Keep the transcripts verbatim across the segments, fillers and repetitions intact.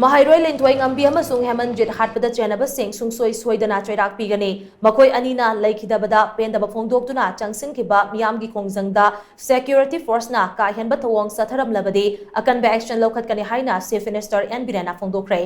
ꯃꯍꯩꯔꯣꯏ ꯂꯤꯟꯊꯣꯏ ꯉꯝꯕꯤ ꯑꯃꯁꯨꯡ ꯍꯦꯃꯟꯖꯤꯠ ꯍꯥꯠꯄꯗ ꯆꯦꯟꯅꯕꯁꯤꯡ ꯁꯨꯡꯁꯣꯏ ꯁꯣꯏꯗꯅ ꯆꯩꯔꯥꯛ ꯄꯤꯒꯅꯤ꯫ ꯃꯈꯣꯏ ꯑꯅꯤꯅ ꯂꯩꯈꯤꯗꯕꯗ ꯄꯦꯟꯗꯕ ꯐꯣꯡꯗꯣꯛꯇꯨꯅ ꯆꯪꯁꯤꯟꯈꯤꯕ ꯃꯤꯌꯥꯝꯒꯤ ꯈꯣꯡꯖꯪꯗ security forceꯅ ꯀꯥ ꯍꯦꯟꯕ ꯊꯧꯑꯣꯡ ꯆꯠꯊꯔꯝꯂꯕꯗꯤ ꯑꯀꯟꯕ action ꯂꯧꯈꯠꯀꯅꯤ ꯍꯥꯏꯅ Chief Minister N ꯕꯤꯔꯦꯟꯅ ꯐꯣꯡꯗꯣꯛꯈ꯭ꯔꯦ꯫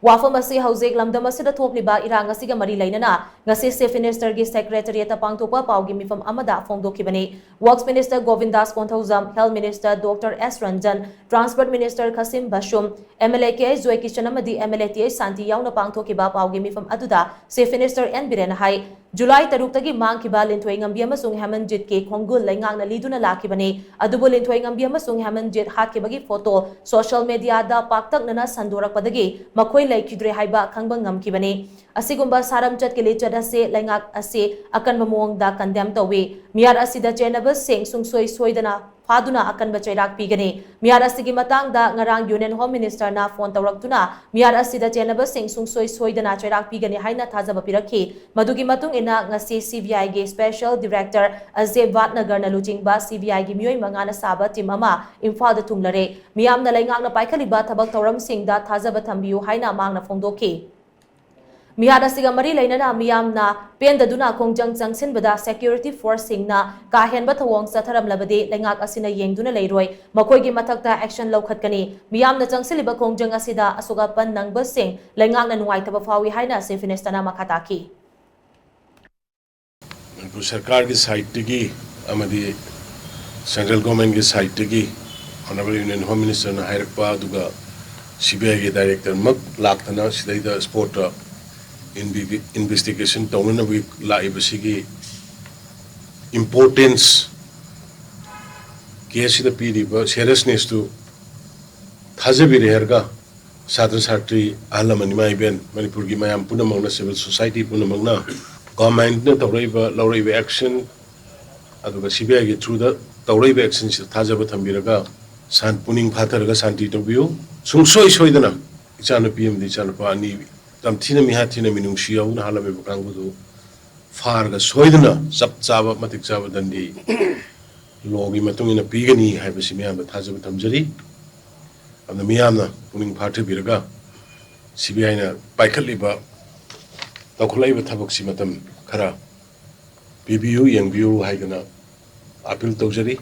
ꯋꯥꯐꯝ ꯑꯁꯤ ꯍꯧꯖꯤꯛ ꯂꯝꯗꯝ ꯑꯁꯤꯗ ꯊꯣꯛꯂꯤꯕ ꯏꯔꯥꯡ ꯑꯁꯤꯒ ꯃꯔꯤ ꯂꯩꯅꯅ ꯉꯁꯤ Chief Ministerꯒꯤ Secretariatꯇ ꯄꯥꯡꯊꯣꯛꯄ ꯄꯥꯎꯒꯤ ꯃꯤꯐꯝ ꯑꯃꯗ ꯐꯣꯡꯗꯣꯛꯈꯤꯕꯅꯤ꯫ Works Minister ꯒꯣꯕꯤꯟꯗꯥꯁ Konthoujam, Health Minister Doctor S Ranjan, Transport Minister ꯈꯁꯤꯝ ꯕꯁꯨꯝ, MLA ꯀꯦ ꯑꯩꯆ ꯖꯣꯏꯀꯤꯁꯟ ꯑꯃꯗꯤ MLA ꯇꯤ ꯑꯩꯆ ꯁꯥꯟꯇꯤ ꯌꯥꯎꯅ ꯄꯥꯡꯊꯣꯛꯈꯤꯕ ꯄꯥꯎꯒꯤ ꯃꯤꯐꯝ ꯑꯗꯨꯗ Chief Minister N ꯕꯤꯔꯦꯟꯅ ꯍꯥꯏ, ꯖꯨꯂꯥꯏ ꯇꯔꯨꯛꯇꯒꯤ ꯃꯥꯡꯈꯤꯕ ꯂꯤꯟꯊꯣꯏ ꯉꯝꯕꯤ ꯑꯃꯁꯨꯡ ꯍꯦꯃꯟꯖꯤꯠꯀꯤ ꯈꯣꯡꯒꯨꯜ ꯂꯩꯉꯥꯛꯅ ꯂꯤꯗꯨꯅ ꯂꯥꯛꯈꯤꯕꯅꯤ꯫ ꯑꯗꯨꯕꯨ ꯂꯤꯟꯊꯣꯏ ꯉꯝꯕꯤ ꯑꯃꯁꯨꯡ ꯍꯦꯃꯟꯖꯤꯠ ꯍꯥꯠꯈꯤꯕꯒꯤ photo social mediaꯗ ꯄꯥꯛꯇꯛꯅꯅ ꯁꯟꯗꯣꯔꯛꯄꯗꯒꯤ ꯃꯈꯣꯏ ꯂꯩꯈꯤꯗ꯭ꯔꯦ ꯍꯥꯏꯕ ꯈꯪꯕ ꯉꯝꯈꯤꯕꯅꯤ꯫ ꯑꯁꯤꯒꯨꯝꯕ ꯁꯥꯔꯝꯆꯠꯀꯤ ꯂꯤꯆꯠ ꯑꯁꯤ ꯂꯩꯉꯥꯛ ꯑꯁꯤ ꯑꯀꯟꯕ ꯃꯑꯣꯡꯗ condemn ꯇꯧꯏ꯫ ꯃꯤꯍꯥꯠ ꯑꯁꯤꯗ ꯆꯦꯟꯅꯕꯁꯤꯡ ꯁꯨꯡꯁꯣꯏ ꯁꯣꯏꯗꯅ ꯐꯥꯗꯨꯅ ꯑꯀꯟꯕ ꯆꯩꯔꯥꯛ ꯄꯤꯒꯅꯤ꯫ ꯃꯤꯍꯥꯠ ꯑꯁꯤꯒꯤ ꯃꯇꯥꯡꯗ ꯉꯔꯥꯡ Union Home Ministerꯅ phone ꯇꯧꯔꯛꯇꯨꯅ ꯃꯤꯍꯥꯠ ꯑꯁꯤꯗ ꯆꯦꯟꯅꯕꯁꯤꯡ ꯁꯨꯡꯁꯣꯏ ꯁꯣꯏꯗꯅ ꯆꯩꯔꯥꯛ ꯄꯤꯒꯅꯤ ꯍꯥꯏꯅ ꯊꯥꯖꯕ ꯄꯤꯔꯛꯈꯤ꯫ ꯃꯗꯨꯒꯤ ꯃꯇꯨꯡ ꯏꯟꯅ ꯉꯁꯤ CBIꯒꯤ Special Director ꯑꯖꯦ ꯚꯥꯠꯅꯒꯔꯅ ꯂꯨꯆꯤꯡꯕ CBIꯒꯤ ꯃꯤꯑꯣꯏ ꯃꯉꯥꯅ ꯁꯥꯕ team ꯑꯃ ꯏꯝꯐꯥꯜꯗ ꯊꯨꯡꯂꯔꯦ꯫ ꯃꯤꯌꯥꯝꯅ ꯂꯩꯉꯥꯛꯅ ꯄꯥꯏꯈꯠꯂꯤꯕ ꯊꯕꯛ ꯊꯧꯔꯝꯁꯤꯡꯗ ꯊꯥꯖꯕ ꯊꯝꯕꯤꯌꯨ ꯍꯥꯏꯅ ꯃꯍꯥꯛꯅ ꯐꯣꯡꯗꯣꯛꯈꯤ꯫ ꯃꯤꯍꯥꯠ ꯑꯁꯤꯒ ꯃꯔꯤ ꯂꯩꯅꯅ ꯃꯤꯌꯥꯝꯅ ꯄꯦꯟꯗꯗꯨꯅ ꯈꯣꯡꯖꯪ ꯆꯪꯁꯤꯟꯕꯗ security forceꯁꯤꯡꯅ ꯀꯥ ꯍꯦꯟꯕ ꯊꯧꯑꯣꯡ ꯆꯠꯊꯔꯝꯂꯕꯗꯤ ꯂꯩꯉꯥꯛ ꯑꯁꯤꯅ ꯌꯦꯡꯗꯨꯅ ꯂꯩꯔꯣꯏ, ꯃꯈꯣꯏꯒꯤ ꯃꯊꯛꯇ action ꯂꯧꯈꯠꯀꯅꯤ꯫ ꯃꯤꯌꯥꯝꯅ ꯆꯪꯁꯤꯜꯂꯤꯕ ꯈꯣꯡꯖꯪ ꯑꯁꯤꯗ ꯑꯁꯣꯛ ꯑꯄꯟ ꯅꯪꯕꯁꯤꯡ ꯂꯩꯉꯥꯛꯅ ꯅꯨꯡꯉꯥꯏꯇꯕ ꯐꯥꯎꯏ ꯍꯥꯏꯅ Chief Ministerꯅ ꯃꯈꯥ ꯇꯥꯈꯤ꯫ ꯃꯅꯤꯄꯨꯔ ꯁꯔꯀꯥꯔꯒꯤ sideꯇꯒꯤ ꯑꯃꯗꯤ central governmentꯀꯤ sideꯇꯒꯤ Honourable Union Home Ministerꯅ ꯍꯥꯏꯔꯛꯄ, ꯑꯗꯨꯒ CBIꯒꯤ directorꯃꯛ ꯂꯥꯛꯇꯅ ꯁꯤꯗꯩꯗ spotꯇ investigation ꯇꯧꯅꯅꯕꯒꯤ ꯂꯥꯛꯏꯕꯁꯤꯒꯤ importance, caseꯁꯤꯗ ꯄꯤꯔꯤꯕ seriousnessꯇꯨ ꯊꯥꯖꯕꯤꯔꯦ ꯍꯥꯏꯔꯒ ꯁꯥꯇ꯭ꯔ ꯁꯥꯇ꯭ꯔꯤ, ꯑꯍꯜ ꯂꯃꯟ, ꯏꯃꯥ ꯏꯕꯦꯟ, ꯃꯅꯤꯄꯨꯔꯒꯤ ꯃꯌꯥꯝ ꯄꯨꯝꯅꯃꯛꯅ, civil society ꯄꯨꯝꯅꯃꯛꯅ governmentꯅ ꯇꯧꯔꯛꯏꯕ, ꯂꯧꯔꯛꯏꯕ action, ꯑꯗꯨꯒ CBIꯒꯤ throughꯗ ꯇꯧꯔꯛꯏꯕ actionꯁꯤꯗ ꯊꯥꯖꯕ ꯊꯝꯕꯤꯔꯒ ꯁꯥꯟ-, ꯄꯨꯛꯅꯤꯡ ꯐꯥꯊꯔꯒ ꯁꯥꯟꯇꯤ ꯇꯧꯕꯤꯌꯨ꯫ ꯁꯨꯡꯁꯣꯏ ꯁꯣꯏꯗꯅ ꯏꯆꯥꯅꯨꯄꯤ ꯑꯃꯗꯤ ꯏꯆꯥꯅꯨꯄꯥ ꯑꯅꯤ ꯌꯥꯝ ꯊꯤꯅ ꯃꯤꯍꯥꯠ ꯊꯤꯅ ꯃꯤꯅꯨꯡꯁꯤ ꯌꯥꯎꯅ ꯍꯥꯠꯂꯝꯃꯤꯕ ꯀꯥꯡꯕꯨꯗꯨ ꯐꯥꯔꯒ ꯁꯣꯏꯗꯅ ꯆꯞ ꯆꯥꯕ ꯃꯇꯤꯛ ꯆꯥꯕ ꯗꯟꯗꯤ lawꯒꯤ ꯃꯇꯨꯡ ꯏꯟꯅ ꯄꯤꯒꯅꯤ ꯍꯥꯏꯕꯁꯤ ꯃꯤꯌꯥꯝꯗ ꯊꯥꯖꯕ ꯊꯝꯖꯔꯤ꯫ ꯑꯗꯨꯅ ꯃꯤꯌꯥꯝꯅ ꯄꯨꯛꯅꯤꯡ ꯐꯥꯊꯕꯤꯔꯒ ꯁꯤ ꯕꯤ ꯑꯥꯏꯅ ꯄꯥꯏꯈꯠꯂꯤꯕ, ꯇꯧꯈꯠꯂꯛꯏꯕ ꯊꯕꯛꯁꯤ ꯃꯇꯝ ꯈꯔ ꯄꯤꯕꯤꯌꯨ, ꯌꯦꯡꯕꯤꯌꯨ ꯍꯥꯏꯗꯅ ꯑꯥꯄꯤꯜ ꯇꯧꯖꯔꯤ꯫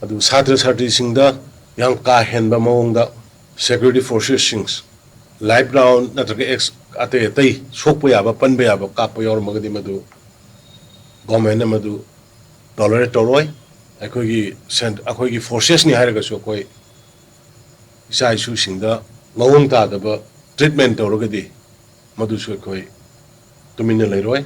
ꯑꯗꯨ ꯁꯥꯇ꯭ꯔ ꯁꯥꯇ꯭ꯔꯤꯁꯤꯡꯗ ꯌꯥꯝ ꯀꯥ ꯍꯦꯟꯕ ꯃꯑꯣꯡꯗ ꯁꯦꯀ꯭ꯌꯨꯔꯤꯇꯤ ꯐꯣꯔꯁꯦꯁꯁꯤꯡ, ꯂꯥꯏꯐ ꯔꯥꯎꯟ ꯅꯠꯇ꯭ꯔꯒ ꯑꯦꯛꯁ ꯑꯇꯩ ꯑꯇꯩ ꯁꯣꯛꯄ ꯌꯥꯕ, ꯄꯟꯕ ꯌꯥꯕ, ꯀꯥꯞꯄ ꯌꯥꯎꯔꯝꯃꯒꯗꯤ ꯃꯗꯨ ꯒꯣꯔꯃꯦꯟꯅ ꯃꯗꯨ ꯇꯣꯂꯔꯦꯠ ꯇꯧꯔꯣꯏ꯫ ꯑꯩꯈꯣꯏꯒꯤ ꯁꯦꯟ-, ꯑꯩꯈꯣꯏꯒꯤ ꯐꯣꯔꯁꯦꯁꯅꯤ ꯍꯥꯏꯔꯒꯁꯨ ꯑꯩꯈꯣꯏ ꯏꯆꯥ ꯏꯁꯨꯁꯤꯡꯗ ꯃꯑꯣꯡ ꯇꯥꯗꯕ ꯇ꯭ꯔꯤꯠꯃꯦꯟ ꯇꯧꯔꯒꯗꯤ ꯃꯗꯨꯁꯨ ꯑꯩꯈꯣꯏ ꯇꯨꯃꯤꯟꯅ ꯂꯩꯔꯣꯏ꯫